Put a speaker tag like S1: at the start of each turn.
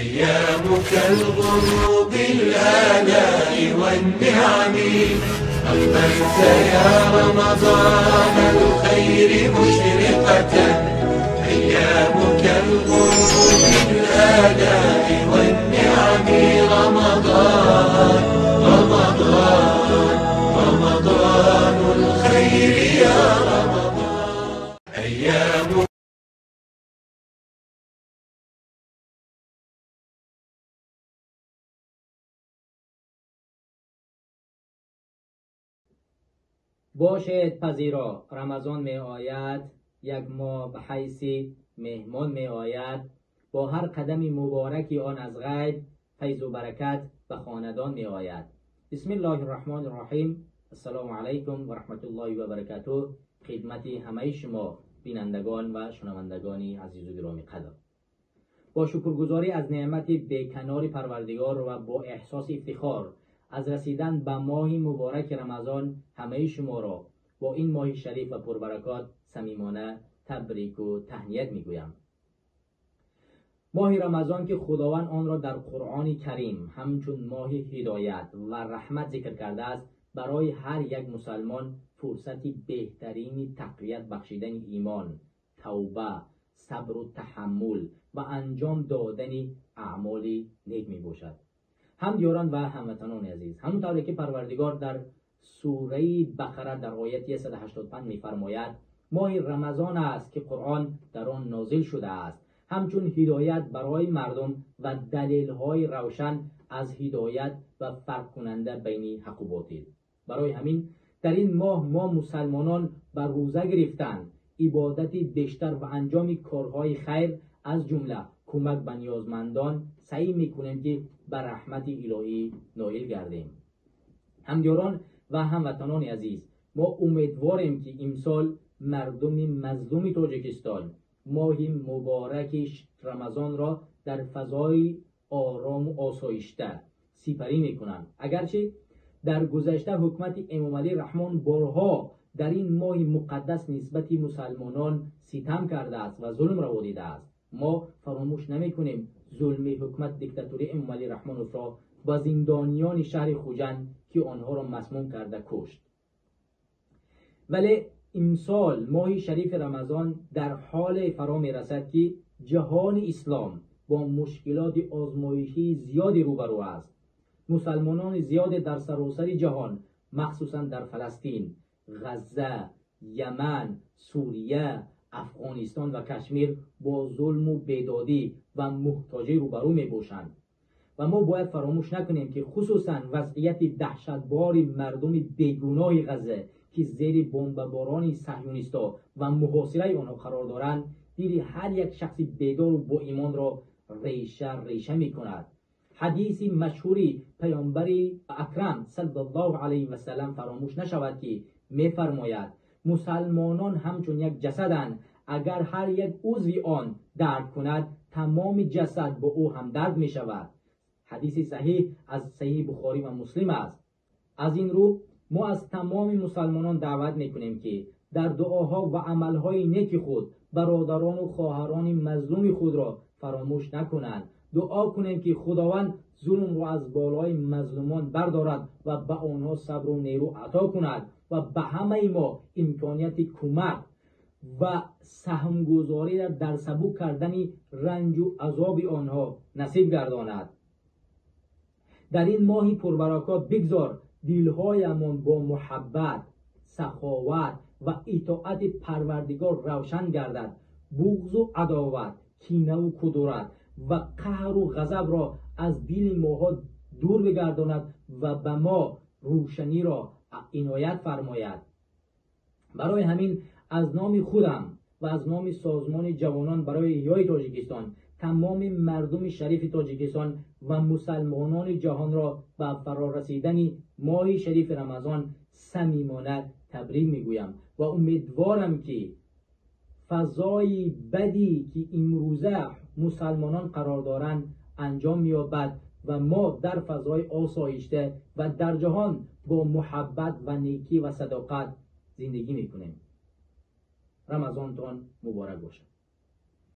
S1: أيامك الغر بالآلاء والنعم، أقبلت يا رمضان الخير مشرقة. أيامك الغر بالآلاء والنعم، رمضان رمضان رمضان الخير يا رمضان. أيامك
S2: باشد پذیرا رمضان می آید، یک ماه به حیث مهمان می آید. با هر قدم مبارکی آن از غیب فیض و برکت به خاندان می آید. بسم الله الرحمن الرحیم. السلام علیکم و رحمت الله و برکاته. خدمت همه شما بینندگان و شنوندگان عزیز و گرامی قدر، با شکرگزاری از نعمت بیکنار پروردگار و با احساس افتخار از رسیدن به ماه مبارک رمضان، همه شما را با این ماه شریف و پربرکات صمیمانه تبریک و تهنیت میگویم. ماه رمضان که خداوند آن را در قرآن کریم همچون ماه هدایت و رحمت ذکر کرده است، برای هر یک مسلمان فرصت بهترین تقویت بخشیدن ایمان، توبه، صبر و تحمل و انجام دادن اعمال نیک می باشد. هم دیاران و هموطنان عزیز، همونطور که پروردگار در سوره بقره در آیت 185 می‌فرماید، ماه رمضان است که قرآن در آن نازل شده است، همچون هدایت برای مردم و دلیل‌های روشن از هدایت و فرق کننده بین حق و باطل. برای همین در این ماه ما مسلمانان بر روزه گرفتن، عبادت بیشتر و انجام کارهای خیر از جمله کمک به نیازمندان سعی میکنیم که به رحمت الهی نائل گردیم. همدیاران و هموطنان عزیز، ما امیدواریم که امسال مردم مظلوم تاجیکستان ماه مبارک رمضان را در فضای آرام و آسایشته سپری میکنند. اگرچه در گذشته حکومت امامعلی رحمان بارها در این ماه مقدس نسبت مسلمانان ستم کرده است و ظلم روا دیده است، ما فراموش نمیکنیم ظلم حکومت دیکتاتوری امامعلی رحمانوف را با زندانیان شهر خوجند که آنها را مسموم کرده کشت. ولی امسال ماه شریف رمضان در حال فرا میرسد که جهان اسلام با مشکلات آزمایشی زیادی روبرو است. مسلمانان زیاد در سراسر جهان، مخصوصا در فلسطین، غزه، یمن، سوریه، افغانستان و کشمیر با ظلم و بیدادی و محتاجی روبرو می باشند. و ما باید فراموش نکنیم که خصوصا وضعیت دهشتبار مردم بیگناه غزه که زیر بمباران صهیونیست‌ها و محاصره آنها قرار دارند، دل هر یک شخص بیدار و با ایمان را ریشه ریشه می کند. حدیث مشهوری پیامبر اکرم صلی الله علیه و سلم فراموش نشود که می فرماید مسلمانان همچون یک جسدند، اگر هر یک عضوی آن درد کند تمام جسد با او هم درد می شود. حدیث صحیح از صحیح بخاری و مسلم است. از این رو ما از تمام مسلمانان دعوت می کنیم که در دعاها و عملهای نیک خود برادران و خواهران مظلوم خود را فراموش نکنند. دعا کنیم که خداوند ظلم را از بالای مظلومان بردارد و به آنها صبر و نیرو عطا کند و به همه ما امکانیت کمک و سهمگذاری را در سبک کردن رنج و عذاب آنها نصیب گرداند. در این ماه پربرکات بگذار دلهایمان با محبت، سخاوت و اطاعت پروردگار روشن گردد. بغض و عداوت، کینه و کدورت و قهر و غضب را از دل ماها دور بگرداند و به ما روشنی را عنایت فرماید. برای همین از نام خودم و از نام سازمان جوانان برای احیای تاجیکستان تمام مردم شریف تاجیکستان و مسلمانان جهان را به فرارسیدن ماه شریف رمضان صمیمانه تبریک میگویم و امیدوارم که فضای بدی که امروزه مسلمانان قرار دارند انجام می‌یابد و ما در فضای آسایشته و در جهان با محبت و نیکی و صداقت زندگی میکنیم. رمضانتان مبارک باشد.